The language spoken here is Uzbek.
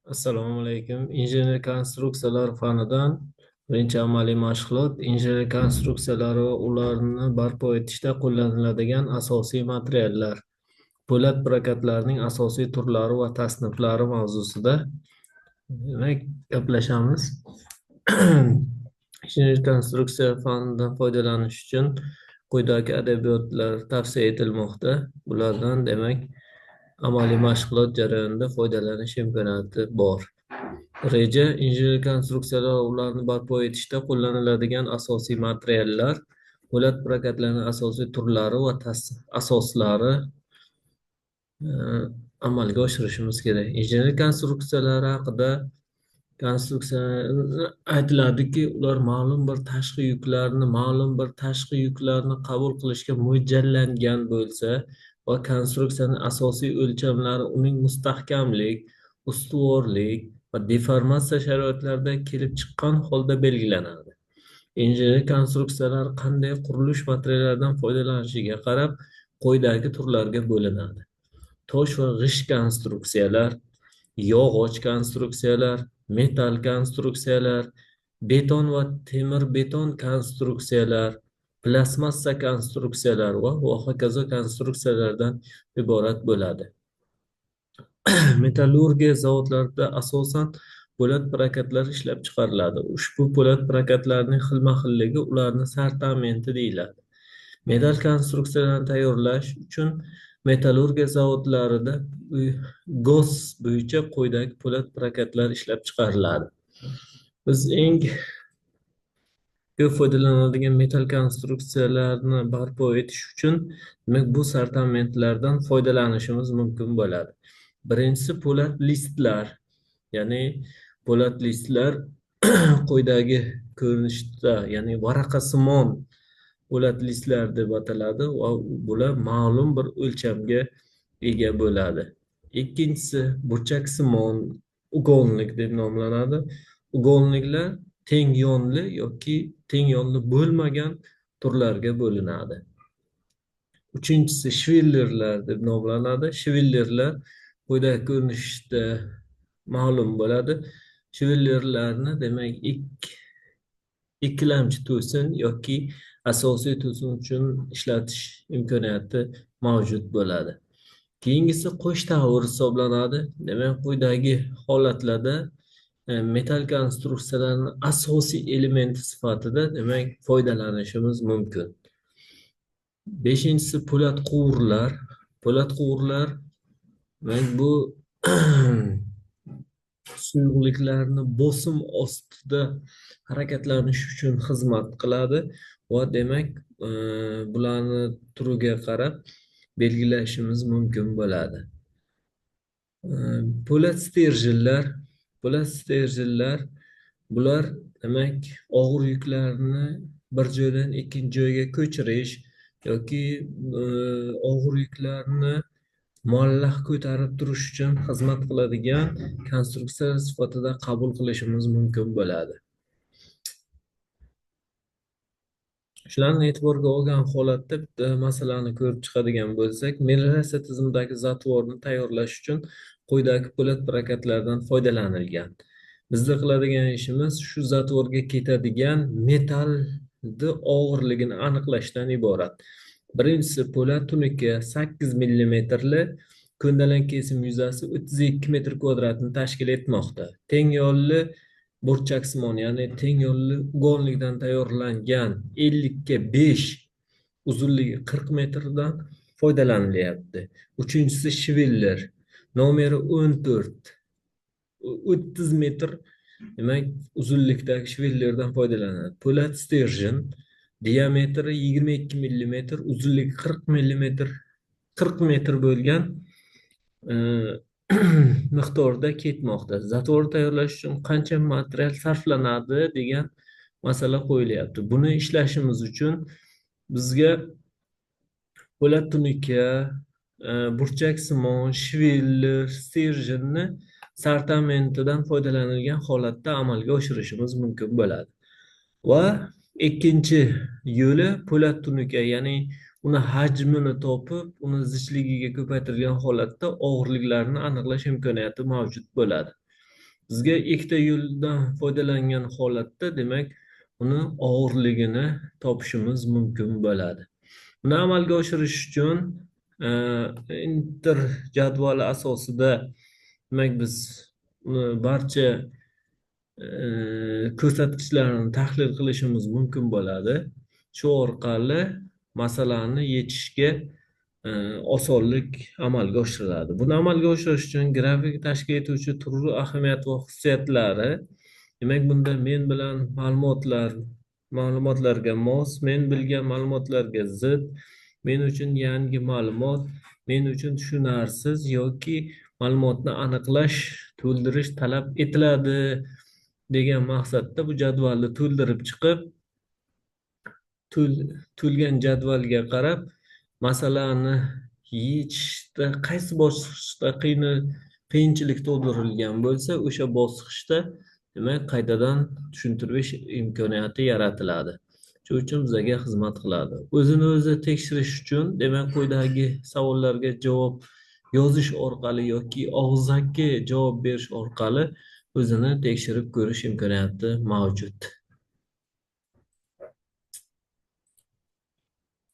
Assalomu alaykum. Injener konstruksiyalar fanidan birinchi amaliy mashg'ulot: injener konstruksiyalari va ularni barpo etishda qo'llaniladigan asosiy materiallar, po'lat prokatlarning asosiy turlari va tasniflari mavzusida demak gaplashamiz. Injener konstruksiya fanidan foydalanish uchun quyidagi adabiyotlar tavsiya etilmoqda. Bulardan demak amaliy mashg'ulot jarayonida foydalanish imkoniyati bor. Reja: injener konstruksiyalar va ularni barpo etishda qo'llaniladigan asosiy materiallar, po'lat prokatlarning asosiy turlari va asoslari amalga oshirishimiz kerak. Injener konstruksiyalari haqida konstruksiya aytiladiki, ular ma'lum bir tashqi yuklarni qabul qilishga mo'ljallangan bo'lsa va konstruksiyaning asosiy o'lchamlari uning mustahkamlik, ustuvorlik va deformatsiya sharoitlarida kelib chiqqan holda belgilanadi. Injener konstruksiyalar qanday qurilish materiallaridan foydalanishiga qarab quyidagi turlarga bo'linadi: tosh va g'isht konstruksiyalar, yog'och konstruksiyalar, metal konstruksiyalar, beton va temir beton konstruksiyalar, plastmassa konstruksiyalar va hokazo konstruksiyalardan iborat bo'ladi. Metallurgiya zavodlarida asosan po'lat prokatlar ishlab chiqariladi. Ushbu po'lat prokatlarning xilma-xilligi ularning sortimenti deyiladi. Metal konstruksiyalarini tayyorlash uchun metallurgiya zavodlarida GOS bo'yicha quyidagi po'lat prokatlar ishlab chiqariladi. Biz eng ko'p foydalaniladigan metal konstruksiyalarni barpo etish uchun demak bu sortimentlardan foydalanishimiz mumkin bo'ladi. Birinchisi po'lat listlar, ya'ni po'lat listlar quyidagi ko'rinishda, ya'ni varaqasimon po'lat listlar deb ataladi va bular ma'lum bir o'lchamga ega bo'ladi. Ikkinchisi burchaksimon угольник deb nomlanadi. Угольник lar teng yonli yoki teng yonli bo'lmagan turlarga bo'linadi. Uchinchisi shvillerlar deb nomlanadi. Shvillerlar quyidagi ko'rinishda ma'lum bo'ladi. Shvillerlarni demak ikkilamchi to'sin yoki asosiy to'sin uchun ishlatish imkoniyati mavjud bo'ladi. Keyingisi qo'sh tavr hisoblanadi. Demak, quyidagi holatlarda metal konstruksiyalarning asosiy elementi sifatida demak foydalanishimiz mumkin. Beshinchisi po'lat quvurlar. Po'lat quvurlar demak bu suyuqliklarni bosim ostida harakatlanish uchun xizmat qiladi va demak bularni turiga qarab belgilashimiz mumkin bo'ladi. Po'lat sterjenlar, po'lat sterjenlar bular demak og'ir yuklarni bir joydan ikkinchi joyga ko'chirish yoki og'ir yuklarni muallaq ko'tarib turish uchun xizmat qiladigan konstruksiya sifatida qabul qilishimiz mumkin bo'ladi. Shularni e'tiborga olgan holatda bitta masalani ko'rib chiqadigan bo'lsak, melioratsiya tizimidagi zatvorni tayyorlash uchun quyidagi po'lat prokatlardan foydalanilgan. Bizda qiladigan ishimiz shu zatvorga ketadigan metallni og'irligini aniqlashdan iborat. Birinchisi po'lat tunuka 8 millimetrli ko'ndalang kesim yuzasi 32 metr kvadratni tashkil etmoqda. Teng yonli burchaksimon, ya'ni teng yonli угольник dan tayyorlangan 50 ga 5 uzunligi 40 metrdan foydalanilyapti. Uchinchisi shviller nomeri 14 30 metr demak uzunlikdagi shvillerdan foydalaniladi. Po'lat sterjen diametri 22 millimetr, uzunligi 40 millimetr 40 metr bo'lgan miqdorda ketmoqda. Zatvor tayyorlash uchun qancha material sarflanadi degan masala qo'yilyapti. Buni ishlashimiz uchun bizga po'lat tunuka, burchaksimon, shviller, sterjenni sortimentidan foydalanilgan holatda amalga oshirishimiz mumkin bo'ladi. Va ikkinchi yo'li po'lat tunuka, ya'ni uni hajmini topib, uni zichligiga ko'paytirilgan holatda og'irliklarni aniqlash imkoniyati mavjud bo'ladi. Bizga ikkita yo'ldan foydalangan holatda, demak, uni og'irligini topishimiz mumkin bo'ladi. Buni amalga oshirish uchun inter jadvali asosida, demak, biz barcha ko'rsatkichlarni tahlil qilishimiz mumkin bo'ladi. Shu orqali masalani yechishga osonlik amalga oshiriladi. Buni amalga oshirish uchun grafik tashkil etuvchi turli ahamiyat va xususiyatlari, demak, bunda men bilan ma'lumotlarga mos, men bilgan ma'lumotlarga zid, men uchun yangi ma'lumot, men uchun tushunarsiz yoki ma'lumotni aniqlash, to'ldirish talab etiladi degan maqsadda bu jadvalni to'ldirib chiqib, to'lgan jadvalga qarab masalani yechishda qaysi bosqichda qiyinchilik tug'dirilgan bo'lsa, o'sha bosqichda, demak, qaytadan tushuntirish imkoniyati yaratiladi. Shu uchun bizga xizmat qiladi. O'zini o'zi tekshirish uchun, demak, quyidagi savollarga javob yozish orqali yoki og'zaki javob berish orqali o'zini tekshirib ko'rish imkoniyati mavjud.